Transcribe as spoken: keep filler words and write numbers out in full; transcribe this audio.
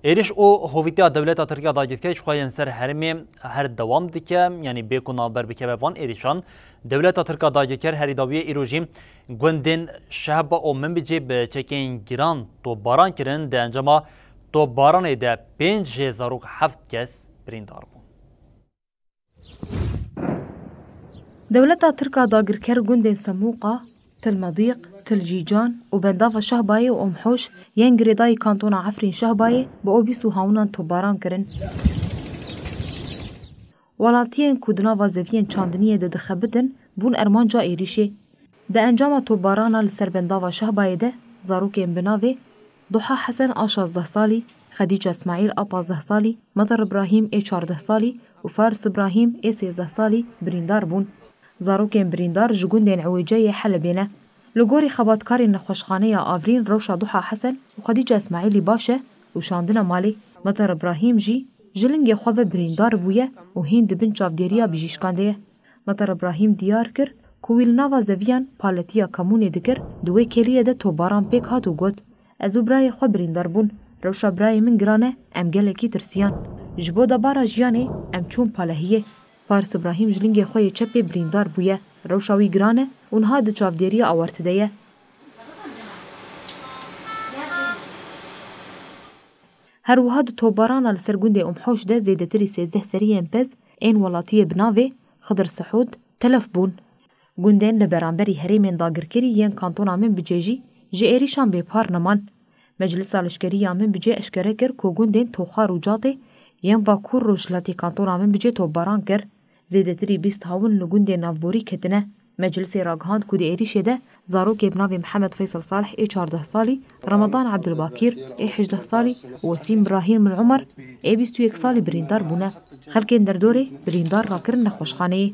Êrîş û hovîtiya dewleta Tirk ya dagirker ji xwe yên ser herêmê her dewam dike, yanî bê ku navber bikeve van êrîşan. Dewleta Tirk ya dagirker herî dawiyê îro jî gundên Şehba û Minbicê bi çekên giran topbaran kirin, di encama topbaranê de pênc jê zarok heft kes birîndar bûn. Dewleta Tirk a dagirker gundên Semûqa, Til Medîq, Til Cîcan û bendava Şehbayê û Omhoş yên girêdayî kantona Efrîn Şehbayê bi obîs û hawnan topbaran kirin. Welatiyên ku di nava zeviyên çandiniyê de dixebitin, bûn ermanca êrîşê. Di encama topbarana li ser bendava Şehbayê de zarokên bi navê Duha Hesen a şazdeh salî, Xedîca Îsmaîl a pazdeh salî, Metir Ibrahîm ê çardeh salî û Faris Ibrahîm ê sêzdeh salî birîndar bûn. Zarokên birîndar ji gundên Ewêceyê Helebê ne. Li gorî xebatkarên nexweşxaneya Avrîn rewşa Duha Hesen û Xedîca Îsmaîlî baş e û şandine malê. Metir Ibrahîm jî ji lingê xwe ve birîndar bûye û hîn di bin çavdêriya bijîşkan de ye. Metir Ibrahîm diyar kir ku wî li nava zeviyan paletiya kamûnê dikir, di wê kêliyê de topbaran pêk hat û got, "Ez û birayê xwe birîndar bûn. Rewşa birayê min giran e, em gelekî tirsiyan. Ji bo debara jiyanê em çûn palehiyê." Faris Ibrahîm ji lingê xwe yê çepê birîndar bûye. Rewşa wî giran e û niha di çavdêriya awarte de ye. Her wiha di topbarana li ser gundê Umhoş de zêdetirî sêzdeh seriyên pez ên welatiyê bi navê Xidir Sihûd telef bûn. Gundên li beramberî herêmên dagirkerî yên kantona Minbicê jî ji êrîşan bêpar neman. Meclisa Leşkerî ya Minbicê eşkere kir ku gundên Toxar û Catê yên bakur rojhilatê kantona Minbicê topbaran kir. Zêdetirî bîst hawin li gundên navborî ketine. Meclisê ragihand ku di êrîşê de zarokê bi navê Mihemed Feysel Salih ê çardeh salî, Ramadan Ebdulbakîr ê hejdeh salî û Wesîm Birahîm El Umer ê bîst û yek salî birîndar bûne. Xelkên derdorê birîndar rakirin nexweşxaneyê.